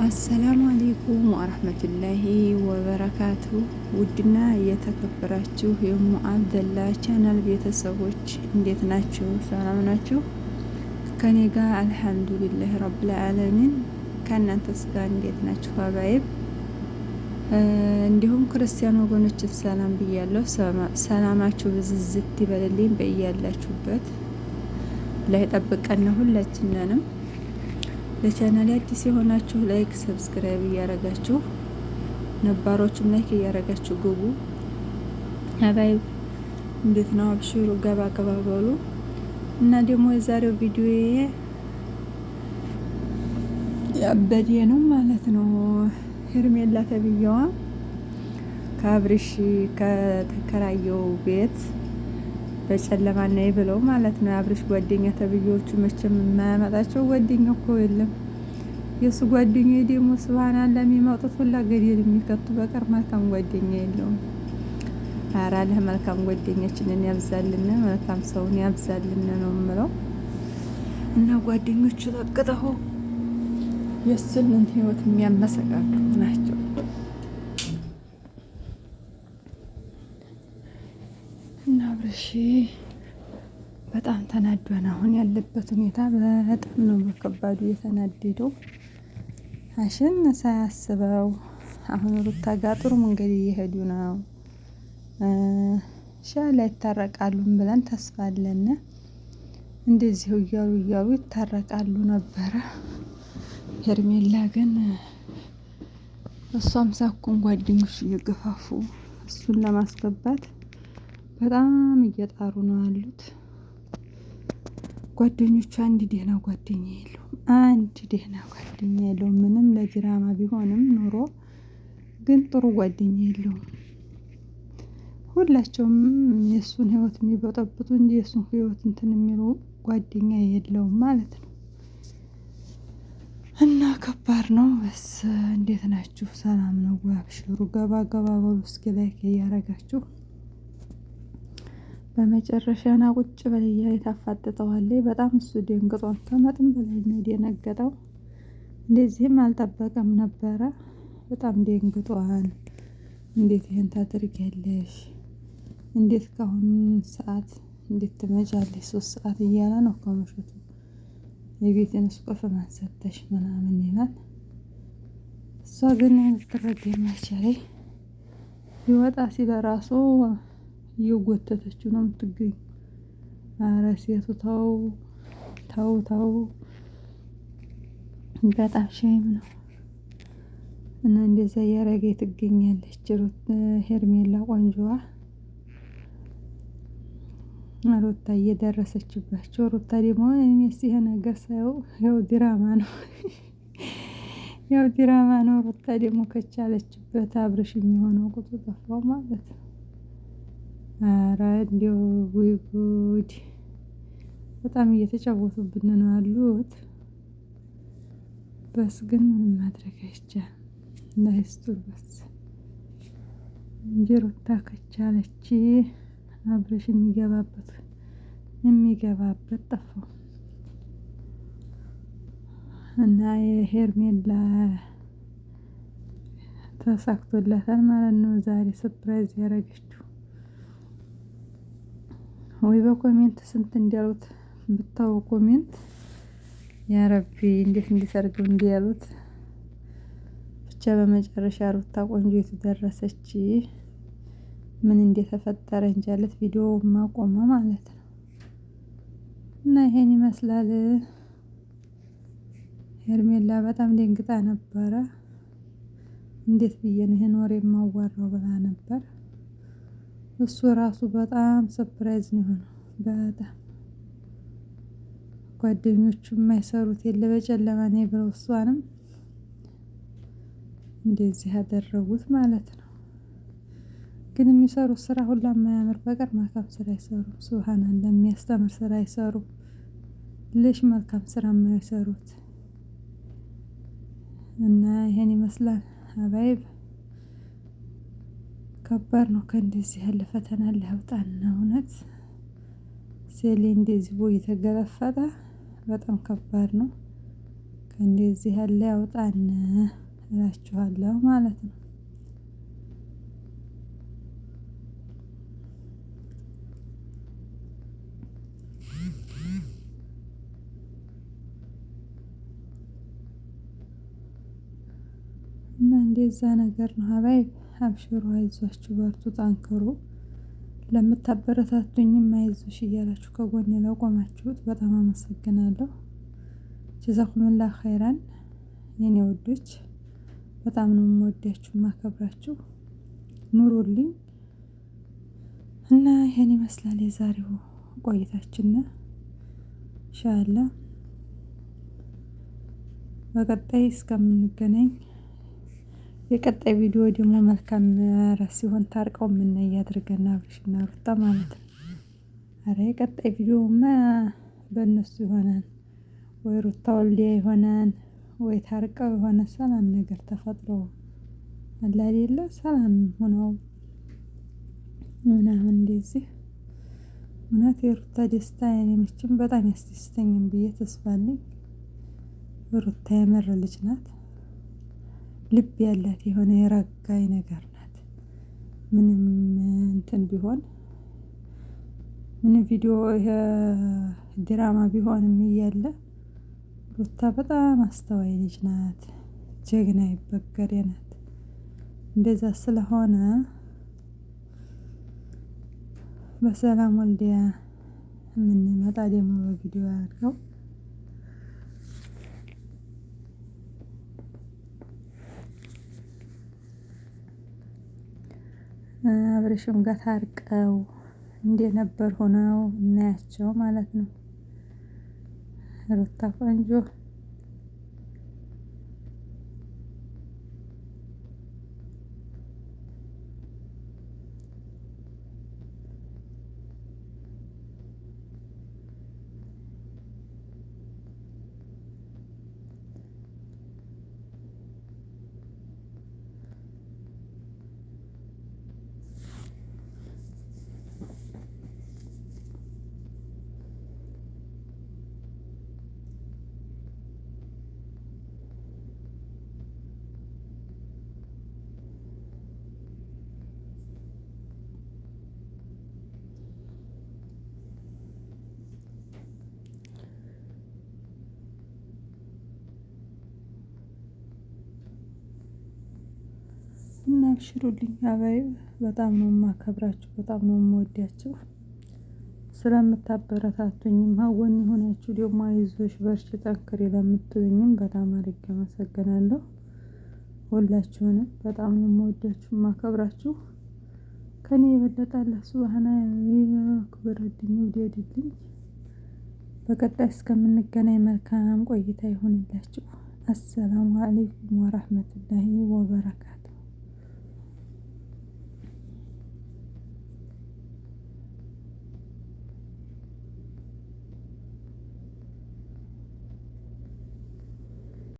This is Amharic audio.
السلام عليكم ورحمة الله وبركاته። ውድና የተከበራችሁ የሙ አብደላ ቻናል ቤተሰቦች እንዴት ናችሁ? ሰላም ናችሁ? ከኔ ጋር الحمد لله رب العالمين። ከእናንተስ ጋር እንዴት ናችሁ? حبايب እንዲሁም ክርስቲያን ወገኖችን ሰላም ብያለሁ። ሰላማችሁ ብዝዝት ይበልልኝ በያላችሁበት ላይ ጠብቀን ሁላችንንም። ለቻናል አዲስ የሆናችሁ like፣ subscribe እያረጋችሁ ነባሮችም like እያረጋችሁ ግቡ። حبايب እንዴት ነው? አብሽሩ፣ ገባ ገባ በሉ እና ደግሞ የዛሬው ቪዲዮ ያበዴ ነው ማለት ነው። ሄርሜላ ተብዬዋ ከአብርሽ ከተከራየው ቤት በጨለማ ነይ ብለው ማለት ነው። የአብርሽ ጓደኛ ተብዬዎቹ መቼም የማያመጣቸው ጓደኛ እኮ የለም። የእሱ ጓደኛ ደግሞ ስብሀን ለሚመጡት ሁላ ገደል የሚከቱ በቀር መልካም ጓደኛ የለውም። ኧረ አለህ መልካም ጓደኛችንን ያብዛልን፣ መልካም ሰውን ያብዛልን ነው የምለው። እና ጓደኞቹ ለቅጠው የእሱንን ህይወት የሚያመሰቃቅሉ ናቸው። እና አብርሽ በጣም ተናዷን። አሁን ያለበት ሁኔታ በጣም ነው በከባዱ የተናደደው። አሽን ሳያስበው አሁን ሩታ ጋር ጥሩ መንገድ እየሄዱ ነው። ሻላ ይታረቃሉን ብለን ተስፋ አለን። እንደዚሁ እያሉ እያሉ ይታረቃሉ ነበረ። ሄርሜላ ግን እሷም ሳኩን ጓደኞች እየገፋፉ እሱን ለማስገባት በጣም እየጣሩ ነው ያሉት። ጓደኞቹ አንድ ደህና ጓደኛ የለውም፣ አንድ ደህና ጓደኛ የለውም። ምንም ለድራማ ቢሆንም ኑሮ ግን ጥሩ ጓደኛ የለውም። ሁላቸውም የእሱን ህይወት የሚበጠብጡ እንጂ የእሱን ህይወት እንትን የሚሉ ጓደኛ የለውም ማለት ነው። እና ከባድ ነው። بس እንዴት ናችሁ? ሰላም ነው? አብሽሩ፣ ገባ ገባ በሉ እስኪ like እያረጋችሁ በመጨረሻ ና ቁጭ በል እያለ ታፋጥጠዋለች። በጣም እሱ ደንግጧል። ከመጠን በላይ ነው የደነገጠው። እንደዚህም አልጠበቀም ነበረ። በጣም ደንግጧል። እንዴት ይህን ታደርጊያለሽ? እንዴት ከአሁን ሰዓት እንዴት ትመጫለሽ? 3 ሰዓት እያለ ነው ከምሽቱ የቤቴን ቁልፍ ማን ሰጠሽ ምናምን ይላል። እሷ ግን ልትረዳ የማይቻለኝ ሊወጣ ሲል ራሱ እየጎተተችው ነው የምትገኝ። አረ ሴቱ ተው ተው ተው፣ በጣም shame ነው። እና እንደዛ እያረገ ትገኛለች ሄርሜላ ቆንጆዋ ሩታ እየደረሰችባቸው። ሩታ ደግሞ እኔስ ይሄ ነገር ሳየው ያው ድራማ ነው፣ ያው ድራማ ነው። ሩታ ደግሞ ከቻለችበት አብርሽ የሚሆነው ቁጡ ጠፋው ማለት ነው። ኧረ እንዲያው ወይ ጉድ! በጣም እየተጫወቱብን ነው ያሉት። بس ግን ምንም ማድረግ አይቻልም። ላይስጡር بس እንጂ ሩታ ከቻለች አብርሽ የሚገባበት ጠፋው እና የሄርሜላ ተሳክቶላታል ማለት ነው። ዛሬ surprise ያደረገችው ወይ በ comment ስንት እንዲያሉት ብታው comment يا ربي እንዴት እንዲሰርገው እንዲያሉት ብቻ። በመጨረሻ ሩታ ቆንጆ የተደረሰች ምን እንደተፈጠረ እንጃለት ቪዲዮ ማቆመ ማለት ነው። እና ይሄን ይመስላል። ሄርሜላ በጣም ደንግጣ ነበረ። እንዴት ብዬ ነው ይሄን ወሬ የማዋራው ብላ ነበር። እሱ ራሱ በጣም surprise ነው የሆነው። በጣም ጓደኞቹ የማይሰሩት የለ በጨለማ ነው ብለው እሷንም እንደዚህ ያደረጉት ማለት ነው። ግን የሚሰሩት ስራ ሁላ የማያምር በቀር መልካም ስራ አይሰሩም። ሱብሃን አላህ የሚያስተምር ስራ አይሰሩም። ልሽ መልካም ስራ የማይሰሩት እና ይሄን ይመስላል አባይብ ከባድ ነው። ከእንደዚህ ያለ ፈተና ሊያውጣን እውነት ሴሌ እንደዚህ ቦ እየተገለፈጠ በጣም ከባድ ነው። ከእንደዚህ ያለ ያውጣን እላችኋለሁ ማለት ነው። እና እንደዛ ነገር ነው ሀባይ። አብሽሩ፣ አይዟችሁ፣ በርቱ፣ ጠንክሩ። ለምታበረታቱኝም አይዞሽ እያላችሁ ከጎኔ ለቆማችሁት በጣም አመሰግናለሁ። ጀዛኩሙላህ ኸይራን የኔ ውዶች፣ በጣም ነው የምወዳችሁ የማከብራችሁ። ኑሩልኝ እና ይሄን ይመስላል የዛሬው ቆይታችን። ኢንሻአላህ በቀጣይ እስከምንገናኝ የቀጣይ ቪዲዮ ደግሞ መልካም ሲሆን ታርቀው የምናይ ያድርገን አብርሽና ሩታ ማለት ነው። አረ የቀጣይ ቪዲዮማ በእነሱ ይሆናል ወይ ሩታ ወልዲያ ይሆናል ወይ ታርቀው የሆነ ሰላም ነገር ተፈጥሮ አለ አይደለ? ሰላም ሆነው ምናምን እንደዚህ እውነት የሩታ ደስታ የኔ መቼም በጣም ያስደስተኛል ብዬ ተስፋ አለኝ። ሩታ የምር ልጅ ናት። ልብ ያላት የሆነ የረጋይ ነገር ናት። ምንም እንትን ቢሆን ምንም ቪዲዮ ድራማ ቢሆንም እያለ ሩታ በጣም አስተዋይ ልጅ ናት። ጀግና ይበገሬ ናት። እንደዛ ስለሆነ በሰላም ወልዲያ የምንመጣ ደግሞ በቪዲዮ ያድርገው። አብርሽም ጋር ታርቀው እንደነበር ሆነው እናያቸው ማለት ነው። ሩታ ቆንጆ እና አብሽሩልኝ አባይ በጣም ነው የማከብራችሁ፣ በጣም ነው የምወዳችሁ። ስለምታበረታቱኝም ሀጎን የሆናችሁ ደግሞ አይዞሽ በርቺ ጠንክሪ ለምትሉኝም በጣም አድርጌ አመሰግናለሁ። ሁላችሁንም በጣም ነው የምወዳችሁ የማከብራችሁ። ከኔ የበለጠ አላህ ሱብሃነ ያክብርልኝ ይውደድልኝ። በቀጣይ እስከምንገናኝ መልካም ቆይታ ይሁንላችሁ። አሰላሙ አለይኩም ወራህመቱላሂ ወበረካቱ።